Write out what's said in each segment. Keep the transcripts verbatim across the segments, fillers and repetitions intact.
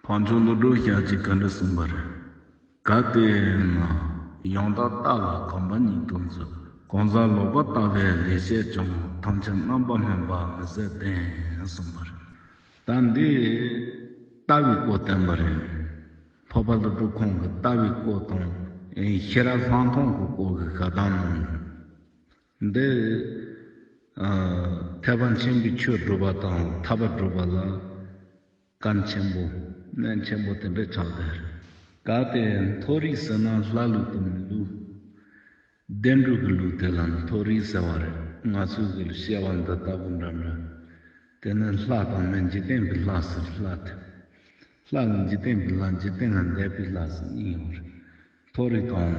འཕགས་མཆོག་ཀླུ་སྒྲུབ་ཞལ་གྱིས་ག་འདྲ་གསུངས་པ་རེད། གལ་ཏེ་ན། ཡང་དག་ལྟ་བ་གོམས་པ་ཉིད་དུ་མཛོད། གང་ཟག་ལོག་པར་ལྟ་བའི་ལས་བྱས་ཀྱང་། ཐམས་ཅད་རྣམ་པར་སྨིན་པ་མི་ཟད་བདེན་གསུངས་པ་རེད། ད་འདི་ལྟ་བའི་སྐོར་བསྟན་པ་རེད། འཕགས་པ་ཀླུ་སྒྲུབ་ཁོང་གི་ལྟ་བའི་སྐོར་དང་། ཤེས་རབ་ལྷག་མཐོང་གི་སྐོར་གྱི་བཀའ་གདམས་ནང་འདི། ཐེག་པ་ཆེན་པོའི་ཆོས་སྒྲུབ་པ་དང་ཐར་པ་སྒྲུབ་པ་ལ། གལ་ཆེན་པོ། གནད་ཆེན་པོ་དེ་འདྲ་ཆགས་བསྡད་རེད། གལ་ཏེ་མཐོ་རིས་ཟེར་ན་ལྷ་ལུགས་དང་མི་ལུགས། བདེ་འགྲོ་གི་ལུགས་དེ་ལ་མཐོ་རིས་ཟེར་བ་རེད། ང་ཚོས་གི་བཤད་པ་འདི་ལྟ་བུ་འདྲ་འདྲ། དེ་ནི་ལྷ་དང་ནི་འཇིག་རྟེན་པའི་ལྷ་ཟེར། ལྷ་དེ། ལྷ་ལ་འཇིག་རྟེན་པའི་ལྷ། འཇིག་རྟེན་ལ་འདས་པའི་ལྷ་ཟེར་གཉིས་ཡོད་རེད། མཐོ་རིས་དང་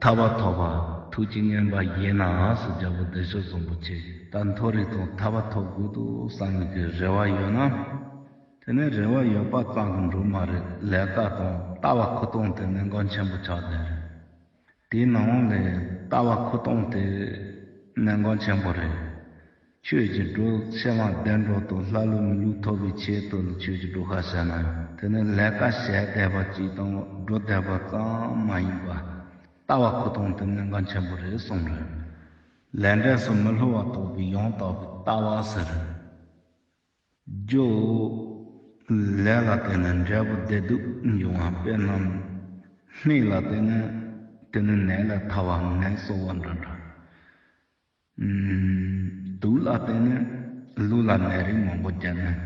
ཐར་པ་ཐོབ་པ། ཐུགས་ཀྱི་བསྙེན་པ་ཡིན་ན་ཟེར། རྒྱལ་པོ་བདེ་མཆོག་བཟང་པོ་ཁྱེད་ཀྱིས་ད་མཐོ་རིས་དང་ཐར་པ་ཐོབ་དགོས་འདུག་བསམ་ནས་ཀྱི་རེ་བ་ཡོད་ན། དེ་ནས་རེ་བ་ཡོད་པ་ཙམ་གྱིས་འགྲོ་མ་རེད། ལས་ཀ་དང་ལྟ་བ་ཁུ་སྟོང་དེ་གནད་འགག་ཆེན་པོ་ཆགས་བསྡད་རེད། དེའི་ནང་ལས་ལྟ་བ་ཁུ་སྟོང་དེ་གནད་འགག་ཆེན་པོ་རེད། ཆོས་ཀྱི་སྒྲུབ་ཕྱི་མ་བདེ་འགྲོ་དང་ལྷ་ལུགས་མི་ལུགས་ཐོབ་པའི་ཆེད་དུ་ཆོས་ཀྱི་སྒྲུབ་ཁ་བྱས་ན་ཡང་། དེ་ནི་ལས་ཀ་བྱས་བསྡད་པ་གཅིག་དང་སྒྲུབ་བསྡད་པ་ཙམ་མ་ཡིན་པ། ལྟ་བ་ཁུ་སྟོང་དེ་གནད་འགག་ཆེན་པོ་རེད་གསུངས་རེད། ལས་འབྲས་སུ་མི་བསླུ་བ་རྟོགས་པའི་ཡང་དག་པའི་ལྟ་བ་ཟེར། རྒྱུ། ལས་ལ་བརྟེན་ནས་འབྲས་བུ་བདེ་སྡུག་འབྱུང་བ། དཔེར་ན། སྨན་ལ་བརྟེན་ནས་དེ་ནི་ནད་ལས་ཐར་བ། ནད་གསོ་བ་འདྲ་འདྲ། ཨུམ། དུག་ལ་བརྟེན་ནས་ལུས་ལ་ནད་རིགས་མང་པོ་བརྒྱབ་ནས་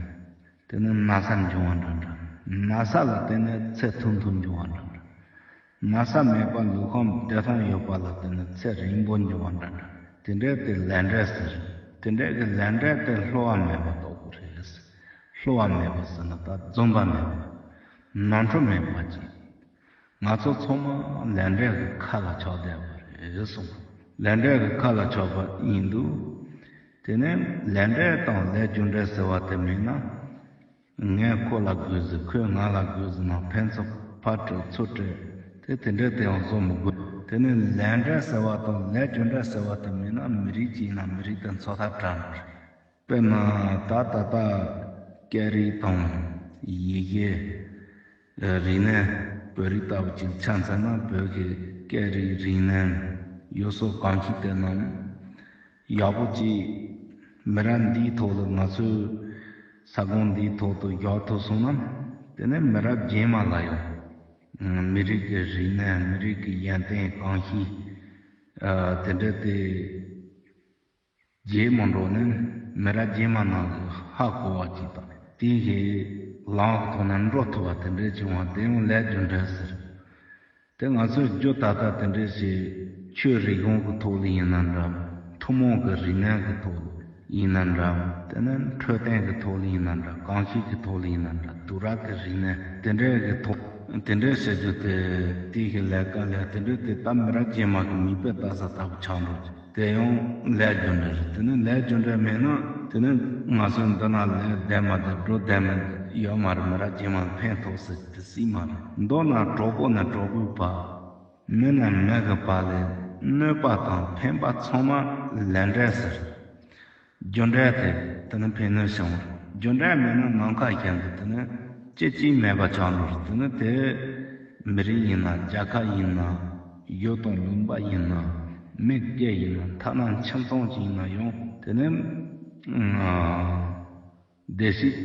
དེ་ནི་ན་ཚ་འབྱུང་བ་འདྲ་འདྲ། ན་ཚ་ལ་བརྟེན་ནས་ཚེ་ཐུང་ཐུང་འབྱུང་བ་འདྲ་འདྲ། ན་ཚ་མེད་པ་ལུས་ཁམས་བདེ་ཐང་ཡོད་པ་ལ་བརྟེན་ནས་ཚེ་རིང་པོ་འབྱུང་བ་འདྲ་འདྲ། དེ་འདྲའི་དེ་ལས་འབྲས་ཟེར། དེ་འདྲའི་གི་ལས་འབྲས་དེ་བསླུ་བ་མེད་པ་རྟོགས་དགོས་རེད། བསླུ་བ་མེད་པ་ཟེར་ན་ད་རྫུན་པ་མེད་པ། ནོར་འཁྲུལ་མེད་པ་ཅིག་ང་ཚོ་ཚང་མ་ལས་འབྲས་ཀྱི་ཁ་ལ་ཆགས་བསྡད་པ་རེད་གསུངས། ལས་འབྲས་ཀྱི་ཁ་ལ་ཆགས་པ་ཡིན་དུས། དེ་ནས་ལས་འབྲས་དང་ལས་རྒྱུ་འབྲས་ཟེར་བ་དེ་མེད་ན། ངས་ཁོ་ལ་དགོས་ཟེར། ཁོས་ང་ལ་དགོས་ཟེར་ན་ཕན་ཚུན་ཕར་སྤྲད་ཚུར་སྤྲད་དེ་དེ་འདྲའི་དེ་ཡང་བཟོ་མི་དགོས། དེ་ནས་ལས་འབྲས་ཟེར་བ་དང་ལས་རྒྱུ་འབྲས་ཟེར་བ་དེ་མེད་ན་མི་རིགས་གཅིག་ཡིན་ན་མི་རིགས་དེ་འཚོ་ཐབས་བྲལ་འགྲོ་རེད། དཔེར་ན་ད་ད་ལྟ་སྐད་རིགས་དང་ཡི་གེ་རིག་གནས། བོད་རིགས་ལྟ་བུ་ཅིག་ཆ་མཚོན་ན་བོད་ཀྱི་སྐད་རིགས་རིག་གནས་ཡུལ་སྲོལ་གོམས་གཤིས་དེ་རྣམས་ཡག་པོ་ཅིག་མི་རབས་འདིའི་ཐོག་ལ་ང་ཚོའི་ས་ཁོངས་འདིའི་ཐོག་ཏུ་བཞག་ཐུབ་སོང་ན། དེ་ནས་མི་རབས་རྗེས་མ་ལ་ཡང་མི་རིགས་ཀྱི་རིག་གནས། མི་རིགས་ཀྱི་ཡོན་ཏན་གོམས་གཤིས་དེ་འདྲ་དེ། རྗེས་མ་འགྲོ་ནས་མི་རབས་རྗེས་མ་ནང་གི་ཧ་གོ་བ་ཅིག་དང་དེའི་ལམ་གྱི་ཐོག་ནས་འགྲོ་ཐུབ་པ་དེ་འདྲའི་བྱུང་བ་དེ་ཡང་ལས་རྒྱུ་འབྲས་ཟེར། དེ་ང་ཚོས་རྒྱུ་ད་ལྟ་དེ་འདྲའི་ཞིག་ཆོས་རིག་གཞུང་གི་ཐོག་ལ་ཡིན་ན་འདྲ། ཐུན་མོང་གི་རིག་གནས་ཀྱི་ཐོག་ལ་ཡིན་ན་འདྲ། དེ་ནས་འཕྲོད་བསྟེན་གྱི་ཐོག་ལ་ཡིན་ན་འདྲ། གོམས་གཤིས་ཀྱི་ཐོག་ལ་ཡིན་ན་འདྲ། དུས་རབས་ཀྱི་རིག་གནས་དེ་འདྲའི་གི་ཐོག་དེ་འདྲའི་བྱ་རྒྱུ་དེ་དེའི་གི་ལས་ཀ་ལས་དེ་འདྲའི་དེ་ད་མི་རབས་རྗེས་མ་གི་མིག་དཔེ་ལྟ་ས་ལྟ་བུ་ཆགས་འགྲོ། དེ་ཡང་ལས་རྒྱུ་འབྲས་རེད། དེ་ནི་ལས་རྒྱུ་འབྲས་མེད་ན་དེ་ནི་ང་ཚོ་འདི་ན་ལས་བསྡད་མ་བསྡད་འགྲོ་བསྡད་མི་ཡོད་མ་རེད། མི་རབས་རྗེས་མ་ལ་ཕན་ཐོགས་ཟེར་གྱི་དེ་སྲིད་མ་རེད། མདོར་ན་གྲོགས་པོ་ནས་གྲོགས་པོའི་བར། མི་ནས་མི་གི་བར་ལ་གནོད་པ་དང་ཕན་པ་ཚང་མ་ལས་འབྲས་ཟེར། རྒྱུ་འབྲས་དེ་དེ་ནི་ཕན་གནོད་བྱུང་བ་རེད། རྒྱུ་འབྲས་མེད་ན་ནམ་མཁའ་གཞན་དུ་དེ་ནི་སྐྱེ་སྐྱེ་མེད་པ་ཆགས་འགྲོ་རེད། དེ་ནི་དེ་མི་རིགས་ཡིན་ན། རྒྱལ་ཁབ་ཡིན་ན། ཡུལ་དང་ལུང་པ་ཡིན་ན། མི་སྒེར་ཡིན་ན། ཐ་ན་ཁྱིམ་ཚང་ཅིག་ཡིན་ན་ཡང་དེ་ནི་བདེ་སྐྱིད་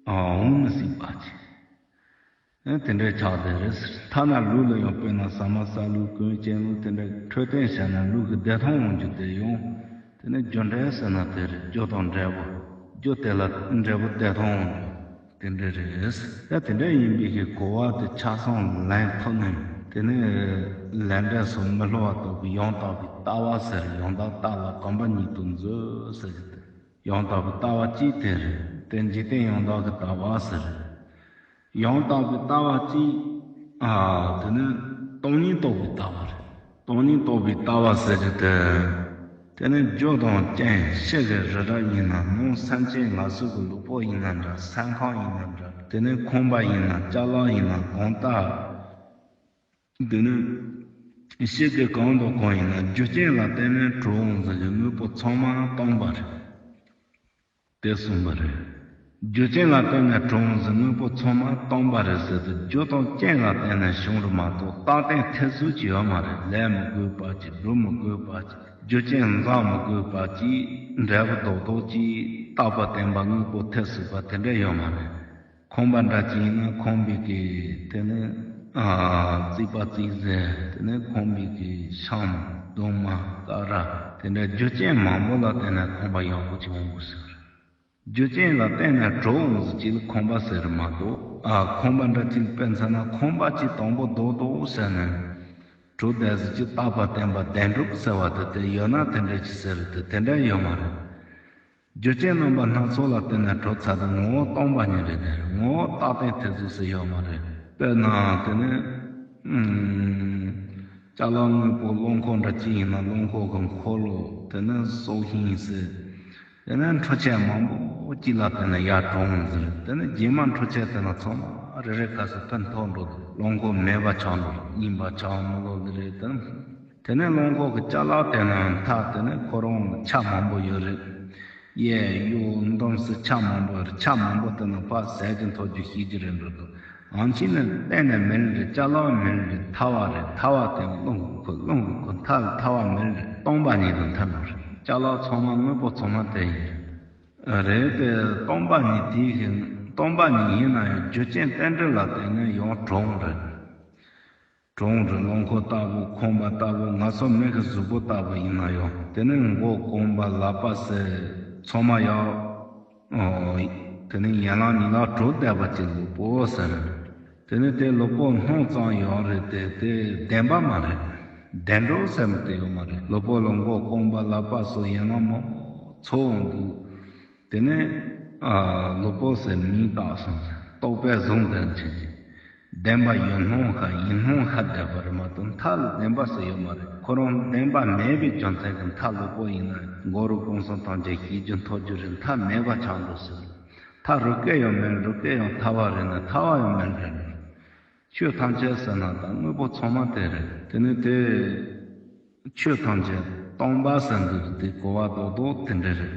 འོང་མི་སྲིད་པ་ཅིག་དེ་འདྲའི་ཆགས་བསྡད་རེད། ཐ་ན་ལུས་ལ་ཡང་དཔེར་ན་ཟ་མ་ཟ་ལུགས་གོན་ཅན་ལུགས་དེ་འདྲ་འཕྲོད་བསྟེན་བྱས་ན་ལུས་ཀྱི་བདེ་ཐང་ཡོང་རྒྱུ་དེ་ཡང་དེ་ནི་རྒྱུ་འབྲས་ཟེར་ན་དེ་རེད། རྒྱུ་དང་འབྲས་བུ། རྒྱུ་དེ་ལ་འབྲས་བུ་བདེ་ཐང་ཡོང་རྒྱུ་དེ་འདྲ་རེད། ད་དེ་འདྲ་ཡིན་པའི་གི་གོ་བ་དེ་ཆ་ཚང་ལེན་ཐུབ་ན་དེ་ནི་ལས་འབྲས་སུ་མི་བསླུ་བ་རྟོགས་པའི་ཡང་དག་པའི་ལྟ་བ་ཟེར། ཡང་དག་ལྟ་བ་གོམས་པ་ཉིད་དུ་མཛོད་ཟེར་གྱི་དེ། ཡང་དག་པའི་ལྟ་བ་གཅིག་དེ་རེད། དེ་འཇིག་རྟེན་ཡང་དག་གི་ལྟ་བ་ཟེར། ཡང་དག་པའི་ལྟ་བ་གཅིག་ཨ། དེ་ནི་སྟོང་ཉིད་རྟོགས་པའི་ལྟ་བ་རེད། སྟོང་ཉིད་རྟོགས་པའི་ལྟ་བ་ཟེར་རྒྱུ་དེ། དེ་ནི་རྒྱུ་དང་རྐྱེན་ཕྱི་གི་རི་རབ་ཡིན་ན། ནང་སེམས་ཅན་ང་ཚོ་གི་ལུས་པོ་ཡིན་ན་འདྲ། སེམས་ཁམས་ཡིན་ན་འདྲ། དེ་ནི་ཁང་པ་ཡིན་ན། ཅ་ལག་ཡིན་ན། གང་ལྟར། འདི་ནི་ཕྱི་གི་གང་དང་གང་ཡིན་ན་རྒྱུ་རྐྱེན་ལ་བརྟེན་ནས་གྲུབ་འོང་ཟེར་གྱི་དངོས་པོ་ཚང་མ་སྟོང་པ་རེད། དེ་གསུངས་པ་རེད། རྒྱུ་རྐྱེན་ལ་བརྟེན་ནས་གྲུབ་འོང་ཟེར། དངོས་པོ་ཚང་མ་སྟོང་པ་རེད་ཟེར་དུས། རྒྱུ་དང་རྐྱེན་ལ་བརྟེན་ནས་བྱུང་རེད་མ་གཏོགས། རྟག་བརྟན་ཐེབས་ཚུལ་གྱི་ཡོད་མ་རེད། ལས་མི་དགོས་པ་ཅིག་སྒྲུབ་མི་དགོས་པ་ཅིག་རྒྱུ་རྐྱེན་འཛིན་མི་དགོས་པ་ཅིག་འབྲས་བུ་རྡོག་རྡོག་ཅིག་རྟག་པ་བརྟན་པ་དངོས་པོ་ཐེབས་སྲིད་པ་དེ་འདྲ་ཡོད་མ་རེད། ཁང་པ་འདྲ་ཅིག་ཡིན་ན། ཁང་པའི་གི་དེ་ནི་ཨ་རྩིག་པ་རྩིག་ཟེར། དེ་ནི་ཁང་པའི་གི་ཤམ་གདུང་མ་ཀ་ར། དེ་འདྲ་རྒྱུ་རྐྱེན་མང་པོ་ལ་བརྟེན་ནས་ཁང་པ་ཡག་པོ་ཅིག་འོང་དགོས་ཟེར། རྒྱུ་རྐྱེན་ལ་བརྟེན་ནས་གྲུབ་འོང་ཟེར་གྱི་ལ་ཁང་པ་ཟེར་མ་གཏོགས། ཨ་ཁང་པ་འདྲ་ཅིག་དཔེ་མཚོན་ན། ཁང་པ་ཅིག་དང་པོ་རྡོག་རྡོག་ཟེར་ནས་གྲུབ་བསྡད་ཟེར་གྱི། རྟག་པ་བརྟན་པ་བདེན་གྲུབ་ཟེར་བ་དེ་དེ་ཡོད་ན་དེ་འདྲ་ཅིག་ཟེར་དེ་དེ་འདྲ་ཡོད་མ་རེད། རྒྱུ་རྐྱེན་རྣམ་པ་སྣ་ཚོགས་ལ་བརྟེན་ནས་གྲུབ་ཚར་དུས། ངོ་བོ་སྟོང་པ་ཉིད་རེད། དེ་ངོ་བོ་རྟག་བརྟན་ཐེབས་ཚུལ་ཟེར་ཡོད་མ་རེད། དཔེར་ན་དེ་ནི་ཨུམ། ཅ་ལག་དངོས་པོ་རླངས་འཁོར་འདྲ་ཅིག་ཡིན་ན། རླངས་འཁོར་གྱི་འཁོར་ལོ། དེ་ནི་སྲོག་ཤིང་ཟེར། དེ་ནི་འཕྲུལ་ཆས་མང་པོ་ཅིག་ལ་བརྟེན་ནས་ཡར་གྲུབ་འོང་ཟེར། དེ་ནི་རྗེས་མ་འཕྲུལ་ཆས་དེ་ན་ཚང་མ་རེ་རེ་ཁ་སང་ཕུད་འཐོར་འགྲོ་འདུག་རླངས་འཁོར་མེད་པ་ཆགས་འགྲོ་འདུག་རྙིང་པ་ཆགས་མི་ལོ་ལི་རེད་དེ། དེ་ནས་རླངས་འཁོར་གྱི་ཅ་ལག་དེ་ནི་མཐའ་དེ་ནི་ཁོ་རང་ཆ་མང་པོ་ཡོད་རེད། གཡས་གཡོན་འདོམས་སུ་ཆ་མང་པོ་ཡོད་རེད། ཆ་མང་པོ་དེ་ནི་ཕར་ཟས་ཀྱི་འཐོར་རྒྱུ་ཤེས་ཀྱི་རེད་འགྲོ་འདུག་ཨང་ཆི་ནི་གཏན་ནས་མེད་རེད། ཅ་ལག་མེད་རེད། ཐལ་བ་རེད། ཐལ་བ་དེ་རླུང་གིས་ཁུར། རླུང་གིས་ཁུར། མཐའ་ལ་ཐལ་བ་མེད་རེད། སྟོང་པ་ཉིད་དུ་མཐུན་འགྲོ་རེད། ཅ་ལག་ཚང་མ་དངོས་པོ་ཚང་མ་དེ་ཡིན་རེད། རེད་དེ། སྟོང་པ་ཉིད་དེ་གི། སྟོང་པ་ཉིད་ཡིན་ན་ཡང་རྒྱུ་རྐྱེན་རྟེན་འབྲེལ་ལ་བརྟེན་ནས་ཡང་གྲུབ་འོང་རེད། གྲུབ་འོང་རེད། རླངས་འཁོར་ལྟ་བུ། ཁང་པ་ལྟ་བུ། ང་ཚོ་མི་གི་གཟུགས་པོ་ལྟ་བུ་ཡིན་ན་ཡང་། དེ་ནི་མགོ་རྐང་པ་ལག་པ་ཟེར་ཚང་མ་ཡང་། ཨོ། དེ་ནི་ཡན་ལག་གཉིས་ལ་གྲུབ་བསྡད་པ་ཅིག་ལུས་པོ་ཟེར། དེ་ནི་དེ་ལུས་པོ་སྣུམ་ཙམ་ཡོད་རེད་དེ། དེ་བདེན་པ་མ་རེད། བདེན་གྲུབ་ཟེར་མི་དེ་ཡོད་མ་རེད། ལུས་པོ་ལ་མགོ་རྐང་པ་ལག་པ་སོགས་ཡན་ལག་མང་པོ་ཚུད་འོང་དུས། དེ་ནས་ཨ་ལུས་པོ་ཟེར་མིང་བཏགས་སོང་ཟེར། རྟོག་པས་བཟུང་དོན་ཆེན་གྱི་བདེན་པ་ཡོད་སྣང་ཤར། ཡིན་སྣང་ཤར་བསྡད་པ་རེད་མ་གཏོགས། མཐའ་ལ་བདེན་པ་ཟེར་ཡོད་མ་རེད། ཁོ་རང་བདེན་པ་མེད་པའི་རྒྱུ་མཚན་གྱིས། མཐའ་ལུས་པོ་ཡིན་ན་མགོ་རུས་གོང་གསུམ་ཐམས་ཅད་ཤེས་རྒྱུ་འཐོར་རྒྱུ་རེད། མཐའ་མེད་པ་ཆགས་འགྲོ་ཟེར། མཐའ་རུས་སྐལ་ཡང་མེད། རུས་སྐལ་ཡང་ཐལ་བ་རེད་ན། ཐལ་བ་ཡང་མེད་རེད། ཆོས་ཐམས་ཅད་ཟེར་ན་ད་དངོས་པོ་ཚང་མ་དེ་རེད། དེ་ནི་དེ་ཆོས་ཐམས་ཅད་སྟོང་པ་ཟེར་འདུག་དེ་གོ་བ་རྡོག་རྡོག་དེ་འདྲ་རེད།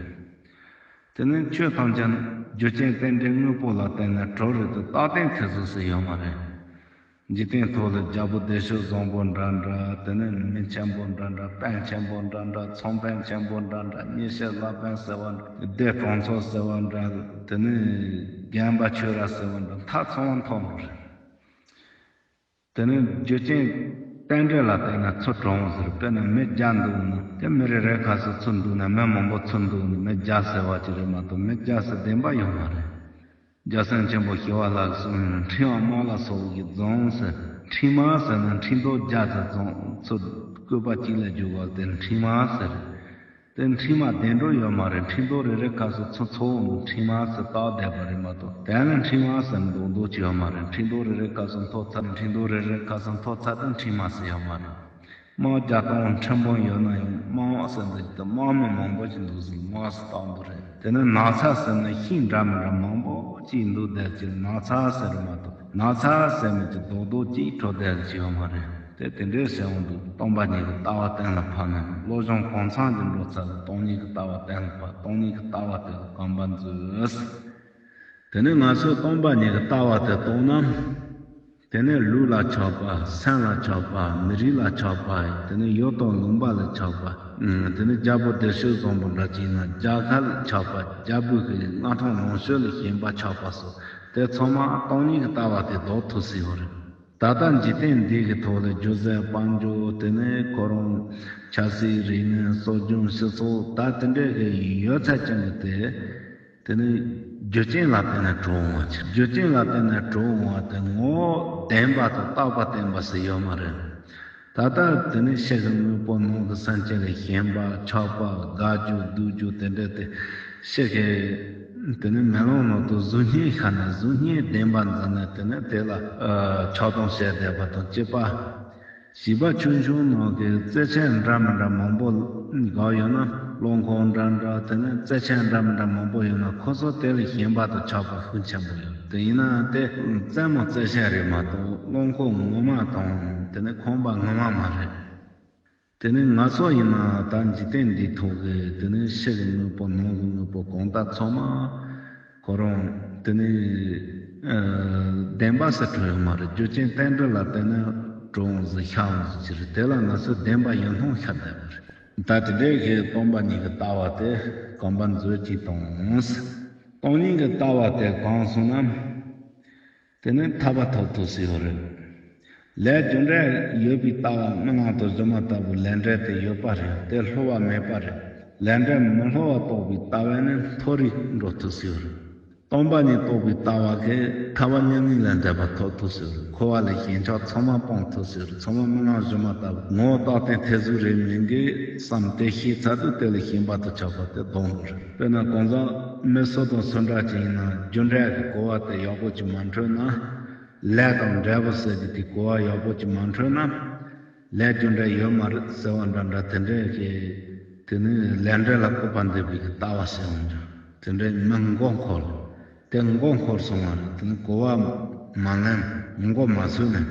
དེ་ནི་ཆོས་ཐམས་ཅད་རྒྱུ་རྐྱེན་རྟེན་འབྲེལ་དངོས་པོ་ལ་བརྟེན་ནས་གྲུབ་རེད་དེ། རྟག་བརྟན་ཐེབས་ཚུལ་ཟེར་ཡོད་མ་རེད། འཇིག་རྟེན་ཐོག་ལ་རྒྱལ་པོ་བདེ་གཤེགས་བཟང་པོ་འདྲ་འདྲ། དེ་ནི་མི་ཆེན་པོ་འདྲ་འདྲ། དཔོན་ཆེན་པོ་འདྲ་འདྲ། ཚོང་དཔོན་ཆེན་པོ་འདྲ་འདྲ། མི་ཤི་ལ་དཔོན་ཟེར་བ་འདྲ། སྡེ་གྲོང་ཚོ་ཟེར་བ་འདྲ། དེ་ནི་རྒན་པ་ཆོས་ར་ཟེར་བ་འདྲ། མཐའ་ཚང་བ་མཐོང་རེད། དེ་ནི་རྒྱུ་རྐྱེན་རྟེན་འབྲེལ་ལ་བརྟེན་ནས་ཚུར་གྲུབ་འོང་ཟེར། དཔེར་ན་མི་བརྒྱ་འདུག་ན། དེ་མི་རེ་རེ་ཁ་སང་ཚུར་འདུག་ན། མི་མང་པོ་ཚུར་འདུག་ན། མི་བརྒྱ་ཟེར་བ་ཅིག་རེད་མ་གཏོགས། མི་བརྒྱ་ཟེར་བདེན་པ་ཡོད་མ་རེད། རྒྱལ་སྲས་ཆེན་པོ་ཞི་བ་ལྷ་གིས་གསུངས་ཡོད། འཕྲིན་དབང་མ་ལ་སོགས་ཀྱིས་བཟུང་ཟེར། འཕྲིན་མ་ཟེར་ན་འཕྲིན་རྡོག་བརྒྱ་ཟེར་བཟུང་། ཚུར་བཀོད་པ་གཅིག་ལ་འཇུག་པ་དེ་འཕྲིན་མ་ཟེར། དེ་འཕྲིན་མ་བདེན་གྲུབ་ཡོད་མ་རེད། འཕྲིན་རྡོག་རེ་རེ་ཁ་སང་ཚུར་ཚུར་འཕྲིན་མ་ཟེར་བཏགས་བསྡད་པ་རེད་མ་གཏོགས། དེ་ལ་འཕྲིན་མ་ཟེར་མདོག་མདོག་ཅིག་ཡོད་མ་རེད། འཕྲིན་རྡོག་རེ་རེ་ཁ་སང་ཐོག་ཚར། འཕྲིན་རྡོག་རེ་རེ་ཁ་སང་ཐོག་ཚར་དེ་འཕྲིན་མ་ཟེར་ཡོད་མ་རེད། དམག་བརྒྱ་སྟོང་ཁྲི་འབུམ་ཡོད་ན་ཡང་དམག་ཟེར་འདི་དེ་དམག་མི་མང་པོ་ཞིག་འདུག་ཟེར། དམག་ཟེར་བཏགས་འདུག་རེད། དེ་ནི་ན་ཚ་ཟེར་ན་ཤིང་འདྲ་མི་འདྲ་མང་པོ་ཅིག་འདུག་བསྡད་ཅིག་ན་ཚ་ཟེར་མ་གཏོགས། ན་ཚ་ཟེར་མི་ཅིག་རྡོག་རྡོག་ཅིག་གྲུབ་བསྡད་ཅིག་ཡོད་མ་རེད། དེ་དེ་འདྲའི་ཟེར་འོང་དུས། སྟོང་པ་ཉིད་ཀྱི་ལྟ་བ་གཏན་ལ་ཕབ་ན། བློ་སྦྱོང་གང་འཚམ་ཅིག་འགྲོ་ཚར་ལ། སྟོང་ཉིད་ཀྱི་ལྟ་བ་གཏན་ལ་ཕབ། སྟོང་ཉིད་ཀྱི་ལྟ་བ་དེ་ལ་གོམས་པ་མཛོད། དེ་ནས་ང་ཚོས་སྟོང་པ་ཉིད་ཀྱི་ལྟ་བ་དེ་རྟོགས་ན། དེ་ནས་ལུས་ལ་ཆགས་པ། སེམས་ལ་ཆགས་པ། མི་རིགས་ལ་ཆགས་པ། དེ་ནས་ཡུལ་དང་ལུང་པ་ལ་ཆགས་པ། ཨུམ། དེ་ནས་རྒྱལ་པོ་བདེ་གཤེགས་བཟང་པོ་འདྲ་ཅིག་ན་རྒྱལ་ཁབ་ལ་ཆགས་པ། རྒྱལ་པོའི་གི་མངའ་ཐང་ལོངས་སྤྱོད་ལ་ཞེན་པ་ཆགས་པ་སོགས། དེ་ཚང་མ་སྟོང་ཉིད་ཀྱི་ལྟ་བ་དེ་ལྡོག་ཐུབ་སྲིད་པ་རེད། ད་ལྟ་འཇིག་རྟེན་འདི་གི་ཐོག་ལ་རྒྱུ་ཟད་དཔལ་འབྱོར། དེ་ནས་ཁོ་རང་ཆབ་སྲིད་རིག་གནས་སྲོལ་རྒྱུན་སྤྱི་ཚོགས་ད་དེ་འདྲའི་གི་ཡོད་ཚད་ཅན་གྱི་དེ། དེ་ནི་རྒྱུ་རྐྱེན་ལ་བརྟེན་ནས་གྲུབ་འོང་བ་ཅིག་རྒྱུ་རྐྱེན་ལ་བརྟེན་ནས་གྲུབ་འོང་བ་དེ་ངོ་བོ་བདེན་པ་དང་རྟག་པ་བརྟན་པ་ཟེར་ཡོད་མ་རེད། ད་ལྟ་དེ་ནི་ཕྱི་གི་དངོས་པོ་ནང་གི་སེམས་ཅན་ལ་ཞེན་པ། ཆགས་པ། དགའ་རྒྱུ་སྡུག་རྒྱུ་དེ་འདྲ་དེ་ཕྱི་གི། དེ་ནི་མེ་ལོང་ནང་དུ་གཟུགས་བརྙན་ཤར་ན། གཟུགས་བརྙན་བདེན་པ་འཛིན་ནས་དེ་ནི་དེ་ལ་ཨ་ཆགས་སྡང་བྱས་བསྡད་པ་དང་གཅིག་པ། བྱིས་པ་ཆུང་ཆུང་ནང་གི་རྩེད་ཆས་འདྲ་མི་འདྲ་མང་པོ་འགའ་ཡོད་ན། རླངས་འཁོར་འདྲ་འདྲ། དེ་ནས་རྩེད་ཆས་འདྲ་མི་འདྲ་མང་པོ་ཡོད་ན། ཁོ་ཚོ་དེ་ལ་ཞེན་པ་དང་ཆགས་པ་ཤུགས་ཆེན་པོ་ཡོད། དེ་ཡིན་ན་དེ་རྩེད་མོ་རྩེད་ཆས་རེད་མ་གཏོགས། རླངས་འཁོར་ངོ་མ་དང་། དེ་ནས་ཁང་པ་ངོ་མ་མ་རེད། དེ་ནས་ང་ཚོ་ཡིན་ན་ད་འཇིག་རྟེན་འདིའི་ཐོག་གི། དེ་ནས་ཕྱི་གི་དངོས་པོ་ནང་གི་དངོས་པོ་གང་ལྟར་ཚང་མ། ཁོ་རང་དེ་ནི་ཨ་བདེན་པ་ཟེར་གྲུབ་ཡོད་མ་རེད། རྒྱུ་རྐྱེན་རྟེན་འབྲེལ་ལ་བརྟེན་ནས་གྲུབ་འོང་ཟེར་ཤར་འོང་ཟེར་གྱི་རེད། དེ་ལ་ང་ཚོས་བདེན་པ་ཡིན་སྣང་ཤར་བསྡད་པ་རེད། ད་དེ་འདྲའི་གི་སྟོང་པ་ཉིད་ཀྱི་ལྟ་བ་དེ་གོམས་པ་མཛོད་ཅིག་དང་། སྟོང་ཉིད་ཀྱི་ལྟ་བ་དེ་གང་སོང་ན། དེ་ནི་ཐར་པ་ཐོབ་ཐུབ་སྲིད་ཡོད་རེད། ལས་རྒྱུ་འབྲས་ཡོད་པའི་ལྟ་བ། རྨི་ལམ་དང་སྒྱུ་མ་ལྟ་བུའི་ལས་འབྲས་དེ་ཡོད་པ་རེད། དེ་བསླུ་བ་མེད་པ་རེད། ལས་འབྲས་མི་བསླུ་བ་རྟོགས་པའི་ལྟ་བས་ནི་མཐོ་རིས་འགྲོ་ཐུབ་སྲིད་ཡོད་རེད། སྟོང་པ་ཉིད་རྟོགས་པའི་ལྟ་བ་གིས་ཐར་པ་མྱ་ངན་ལས་འདས་པ་ཐོབ་ཐུབ་སྲིད་ཡོད་རེད། འཁོར་བ་ལས་ཞེན་ཆགས་ཚང་མ་སྤངས་ཐུབ་སྲིད་ཡོད་རེད། ཚང་མ་རྨི་ལམ་སྒྱུ་མ་ལྟ་བུ། ངོ་བོ་རྟག་བརྟན་ཐེར་ཟུག་རེད་མིན་གྱི་བསམ་སྟེ་ཤེས་ཚར་དུས་དེ་ལ་ཞེན་པ་དང་ཆགས་པ་དེ་ལྡོག་འགྲོ་རེད། དཔེར་ན་གང་ཟག་མི་སུ་དང་སུ་འདྲ་ཅིག་ཡིན་ན་རྒྱུ་འབྲས་ཀྱི་གོ་བ་དེ་ཡག་པོ་ཅིག་མ་འཕྲོད་ན། ལས་དང་འབྲས་བུ་ཟེར་རྒྱུ་དེ་གོ་བ་ཡག་པོ་ཅིག་མ་འཕྲོད་ན། ལས་རྒྱུ་འབྲས་ཡོད་མ་རེད་ཟེར་བ་འདྲ་འདྲ་དེ་འདྲའི་གི། དེ་ནི་ལས་འབྲས་ལ་སྤོབས་པ་འདེབས་པའི་གི་ལྟ་བ་ཟེར་བ་འདྲ། དེ་འདྲའི་མི་མགོ་འཁོར། དེ་མགོ་འཁོར་སོང་བ་རེད། དེ་ནི་གོ་བ་མ་ལེན། མགོ་མ་ཚོས་ནས།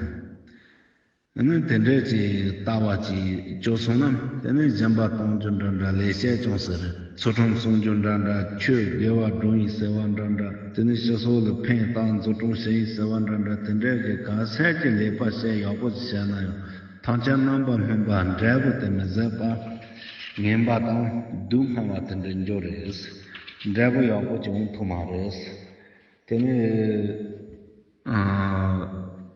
དེ་ནི་དེ་འདྲའི་གི་ལྟ་བ་ཅིག་བཅོས་སོང་ན། དེ་ནི་སྦྱིན་པ་གཏོང་རྒྱུ་འདྲ་འདྲ། ལེགས་བཤད་ཀྱང་ཟེར། ཚུལ་ཁྲིམས་སྲུང་རྒྱུ་འདྲ་འདྲ། ཆོས་དགེ་བ་སྒྲུབ་ཡིན་ཟེར་བ་འདྲ་འདྲ། དེ་ནི་སྤྱི་ཚོགས་ལ་ཕན་བཏགས་འཛུགས་སྐྲུན་བྱེད་ཡིན་ཟེར་བ་འདྲ་འདྲ། དེ་འདྲའི་གི་ག་ཚད་ཀྱི་ལས་པ་བྱས་ཡག་པོ་ཞིག་བྱས་ན་ཡང་། ཐམས་ཅད་རྣམ་པར་སྨིན་པ་འབྲས་བུ་དེ་མི་བཟད་པ། ངན་པ་དང་སྡུག་བསྔལ་བ་དེ་འདྲ་འགྱུར་རེད། འབྲས་བུ་ཡག་པོ་ཅིག་འོང་ཐུབ་མ་རེད། དེ་ནི་ཨ་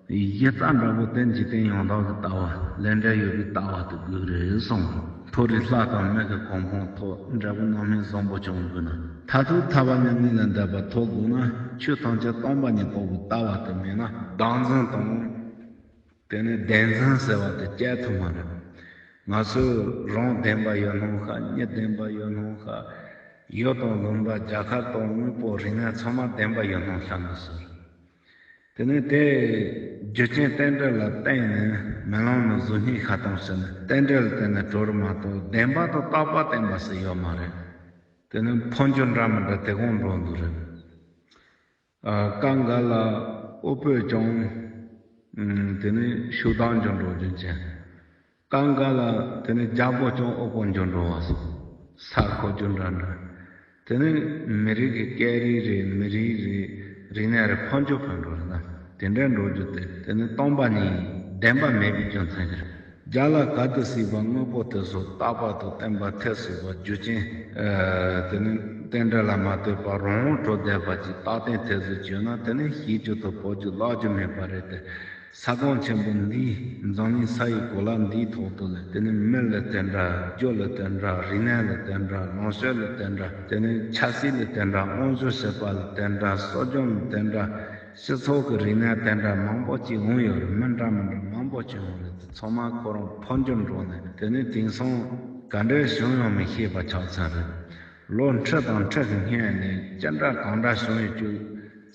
གཞི་རྩ་འདྲ་པོ་དེ་འཇིག་རྟེན་ཡང་དག་གི་ལྟ་བ། ལས་འབྲས་ཡོད་པའི་ལྟ་བ་དེ་དགོས་རེད་གསུངས། མཐོ་རིས་ལྷ་དང་མི་གི་གོ་འཕང་ཐོབ། འབྲས་བུ་རྣམ་སྨིན་བཟང་པོ་ཅིག་འོང་དགོས་ན། མཐར་ཐུག་ཐར་པ་མྱ་ངན་ལས་འདས་པ་ཐོབ་དགོས་ན། ཆོས་ཐམས་ཅད་སྟོང་པ་ཉིད་རྟོགས་པའི་ལྟ་བ་དེ་མེད་ན། བདག་འཛིན་དང་། དེ་ནི་བདེན་འཛིན་ཟེར་བ་དེ་སྐྱེ་ཐུབ་མ་རེད། ང་ཚོས་རང་བདེན་པ་ཡོད་སྣང་ཤར། མྱི་བདེན་པ་ཡོད་སྣང་ཤར། ཡུལ་དང་ལུང་པ། རྒྱ་གར་དང་དངོས་པོ་རིག་གནས་ཚང་མ་བདེན་པ་ཡོད་སྣང་ཤར་འདུག་ཟེར། དེ་ནི་དེ་རྒྱུ་རྐྱེན་རྟེན་འབྲེལ་ལ་བརྟེན་ནས་རྨི་ལམ་ནི་གཟུགས་བརྙན་ཤར་སྟངས་ཟེར་ནས། རྟེན་འབྲེལ་ལ་བརྟེན་ནས་གྲུབ་རེད་མ་གཏོགས། བདེན་པ་དང་རྟག་པ་བརྟེན་པ་ཟེར་ཡོད་མ་རེད། དེ་ནི་འཕོ་འགྱུར་འདྲ་མི་འདྲ་དེ་གོང་འགྲོ་འདུག་རེད། ཨ། སྐབས་འགའ་ལ་དབུལ་པོས་ཀྱང་། ཨུམ། དེ་ནི་ཕྱུག་བདག་འགྱུར་འགྲོ་རྒྱུ་མཚན། སྐབས་འགའ་ལ་དེ་ནི་རྒྱལ་པོ་ཀྱང་དབུལ་པོ་འགྱུར་འགྲོ་བ་སོགས། ས་འཁོབ་རྒྱུ་འདྲ་འདྲ། དེ་ནི་མི་རིགས་ཀྱི་སྐད་རིགས་རེད། མི་རིགས་རེད། རིག་གནས་རེད། འཕོ་འགྱུར་འཕོ་འགྲོ་རེད་ན། དེ་འདྲའི་འགྲོ་རྒྱུ་དེ། དེ་ནི་སྟོང་པ་ཉིད་བདེན་པ་མེད་པའི་རྒྱུ་མཚན་གྱིས་རེད། རྒྱ་ལ་ག་དུས་སྲིད་པ་དངོས་པོ་དེ་ཚོ་རྟག་པ་དང་བརྟན་པ་ཐེར་ཟུག་པ། རྒྱུ་རྐྱེན། ཨ། དེ་ནི་རྟེན་འབྲེལ་ལ་མ་ལྟོས་པར་རང་དབང་གྲུབ་བསྡད་པ་ཅིག་རྟག་བརྟན་ཐེར་ཟུག་བྱུང་ན། དེ་ནི་ཤེས་རྒྱུ་དང་གོ་རྒྱུ་བརླག་རྒྱུ་མེད་པ་རེད་དེ། ས་ཁོངས་ཆེན་པོ་འདིའི་འཛམ་གླིང་ས་ཡི་གོ་ལ་འདིའི་ཐོག་ཏུ་ལ། དེ་ནི་མི་ལ་དེ་འདྲ། རྒྱུ་ལ་དེ་འདྲ། རིག་གནས་ལ་དེ་འདྲ། ལངས་ཕྱོགས་ལ་དེ་འདྲ། དེ་ནི་ཆབ་སྲིད་ལ་དེ་འདྲ། དབང་འབྱོར་བྱེད་པ་ལ་དེ་འདྲ། གསོ་སྦྱོང་ལ་དེ་འདྲ། སྤྱི་ཚོགས་ཀྱི་རིག་གནས་དེ་འདྲ་མང་པོ་ཅིག་འོང་ཡོད་རེད། མི་འདྲ་མི་འདྲ་མང་པོ་ཅིག་འོང་རེད། ཚང་མ་ཁོ་རང་འཕོ་འགྱུར་འགྲོ་ནས། དེ་ནི་དེང་སང་ག་འདྲས་བྱུང་ཡོང་མིན་ཤེས་པ་ཆགས་ཚར་རེད། ལོ་ཁྲི་དང་ཁྲི་གི་སྔོན་ནས་ཅི་འདྲ་གང་འདྲ་བྱུང་ཡོད་རྒྱུ་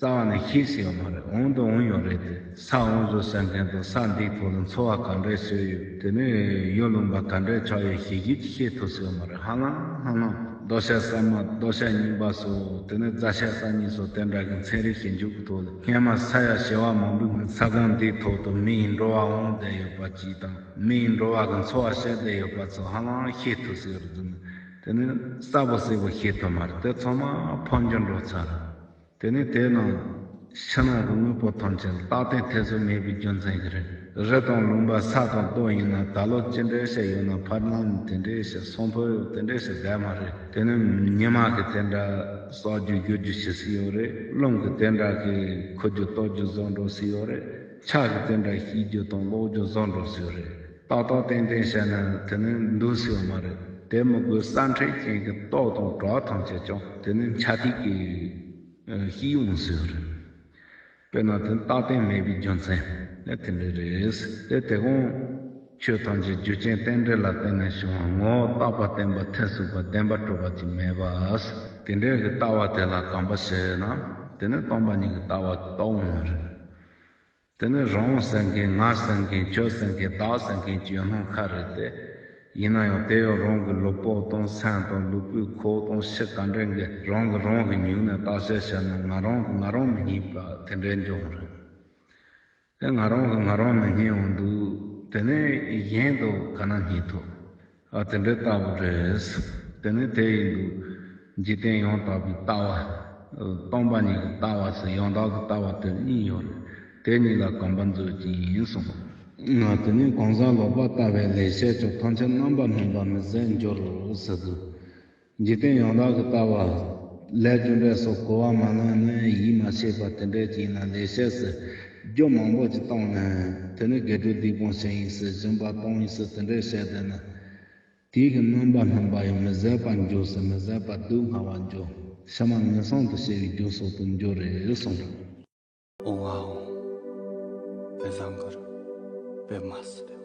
རྩ་བ་ནས་ཤེས་སྲིད་ཡོད་མ་རེད། འོང་དུ་འོང་ཡོད་རེད་དེ། ས་འོང་བཟོ་ཟེར་མཁན་དང་། ས་འདིའི་ཐོག་ལ་འཚོ་བ་ག་འདྲས་བྱས་ཡོད། དེ་ནས་ཡུལ་ལུང་པ་ག་འདྲས་ཆགས་ཡོད། ཞེ་གཅིག་ཤེས་ཐུབ་སྲིད་ཡོད་མ་རེད། ཧ་ལམ་ཧ་ལམ་རྡོ་ཤ་ཟ་མ། རྡོ་ཤ་རྙིང་པ་སོགས། དེ་ནས་རྫ་ཤ་ས་རྙིང་སོགས་དེ་འདྲ་གི་ཚན་རིག་ཞིབ་འཇུག་གི་ཐོག་ལ། སྔོན་མ་ས་ཡ་བྱེ་བ་མང་པོའི་ས་ཁོངས་འདིའི་ཐོག་ཏུ་མིའི་འགྲོ་བ་འོང་བསྡད་ཡོད་པ་ཅིག་དང་། མིའི་འགྲོ་བ་གི་འཚོ་བ་བྱས་བསྡད་ཡོད་པ་ཚོ་ཧ་ལམ་ཤེས་ཐུབ་སྲིད་རེད་འདུག་ནི། དེ་ནི་གསལ་པོ་གསལ་པོ་ཤེས་ཐུབ་མ་རེད། དེ་ཚང་མ་འཕོ་འགྱུར་འགྲོ་ཚར་རེད། དེ་ནི་དེ་རྣམས་ཕྱི་ནང་གི་དངོས་པོ་ཐམས་ཅད་ལ་རྟག་བརྟན་ཐེར་ཟུག་མེད་པའི་རྒྱུ་མཚན་གྱིས་རེད། རི་དང་ལུང་པ་ས་དང་རྡོ་ཡིན་ན། ད་ལོ་ཅི་འདྲའི་ཞིག་ཡོད་ན་ཕར་ལམ་དེ་འདྲའི་ཞིག་སོང་ཕོད་དེ་འདྲའི་ཞིག་བསྡད་མ་རེད། དེ་ནི་ཉི་མ་གི་དེ་འདྲ་གསོག་རྒྱུ་རྒྱུ་རྒྱུ་ཞིག་སྲིད་ཡོད་རེད། རླུང་གི་དེ་འདྲ་གི་འཁུར་རྒྱུ་གཏོར་རྒྱུ་བཟོ་འགྲོ་སྲིད་ཡོད་རེད། ཆར་གྱི་དེ་འདྲ་ཞིག་རྒྱུ་དང་སློག་རྒྱུ་བཟོ་འགྲོ་སྲིད་རེད། ཏག་ཏག་ཏན་ཏན་བྱས་ན་དེ་ནི་འདུག་སྲིད་པ་མ་རེད། དེ་མི་དགོས། སྲ་མཁྲེགས་ཅན་གྱི་ཏོག་དང་བྲག་ཐམས་ཅད་ཀྱང་དེ་ནི་ཆར་ཐིགས་ཀྱིས་ཤིག་ཡོང་སྲིད་པ་རེད། དཔེར་ན་དེ་རྟག་བརྟན་མེད་པའི་རྒྱུ་མཚན་ནི་དེ་འདྲ་རེད། དེ་དེ་གོང་ཆོས་ཐམས་ཅད་རྒྱུ་རྐྱེན་རྟེན་འབྲེལ་ལ་བརྟེན་ནས་བྱུང་བ། ངོ་བོ་རྟག་པ་བརྟན་པ་ཐེར་ཟུག་པ་བདེན་པ་གྲུབ་པ་ཅིག་མེད་པ། དེ་འདྲའི་གི་ལྟ་བ་དེ་ལ་གོམས་པ་བྱས་ན། དེ་ནི་སྟོང་པ་ཉིད་ཀྱི་ལྟ་བ་རྟོགས་འོང་བ་རེད། དེ་ནི་རང་ཟེར་མཁན། ང་ཟེར་མཁན། ཁྱོད་ཟེར་མཁན། བདག་ཟེར་མཁན་གྱི་ཡོད་སྣང་ཁ་རེད་དེ། ཡིན་ན་ཡང་དེ་ཡང་རང་གི་ལུས་པོ་དང་སེམས་དང་། ལུས་པོའི་ཁོག་དང་ཕྱི་ག་འདྲ་གི་རང་གི་རང་གི་ཉིད་ནས་བརྟག་དཔྱད་བྱས་ན། ང་རང་གི་ང་རང་མི་རྙེད་པ་དེ་འདྲའི་འབྱུང་རེད། དེ་ང་རང་གི་ང་རང་མི་རྙེད་འོང་དུས། དེ་ནས་གཞན་དུ་ག་ན་རྙེད་ཐུབ། ཨ། དེ་འདྲའི་ལྟ་བུ་རེད། དེ་ནི་དེ་ཡིན་དུས་འཇིག་རྟེན་ཡང་དག་པའི་ལྟ་བ། སྟོང་པ་ཉིད་ཀྱི་ལྟ་བ་ཟེར་ཡང་དག་གི་ལྟ་བ་དེ་གཉིས་ཡོད་རེད། དེ་གཉིས་ལ་གོམས་པ་མཛོད་ཀྱི་ཡིན་གསུངས། ང་དེ་ནས་གང་ཟག་ལོག་པར་ལྟ་བའི་ལས་བྱས་ཀྱང་ཐམས་ཅད་རྣམ་པར་སྨིན་པ་མི་ཟད་འགྱུར་རོ་ཟེར་དུས། འཇིག་རྟེན་ཡང་དག་གི་ལྟ་བ། ལས་རྒྱུ་འབྲས་སོགས་གོ་བ་མ་ལོན་ནས་ཡིད་མ་ཆེས་པ་དེ་འདྲས་ཀྱིས་ན་ལས་བྱས་སུ་རྒྱུ་མང་པོ་ཅིག་བཏང་ནས་དེ་ནས་དགེ་སྒྲུབ་སྡིག་སྤོང་བྱེད་ཡིན་ཟེར་སྦྱིན་པ་གཏོང་ཡིན་ཟེར་དེ་འདྲས་བྱས་བསྡད་ན། དེའི་གི་རྣམ་པ་སྨིན་པ་ཡང་མི་བཟད་པར་འགྱུར་ཟེར། མི་བཟད་པ་སྡུག་བསྔལ་བར་འགྱུར། ཕྱི་མ་ངན་སོང་དུ་སྐྱེ་བའི་རྒྱུ་སོགས་སུ་འགྱུར་རེད་གསུངས། ཨོང་ཨ་ཨོང་། པད་ཟངས་གུར། པད་མ་སི།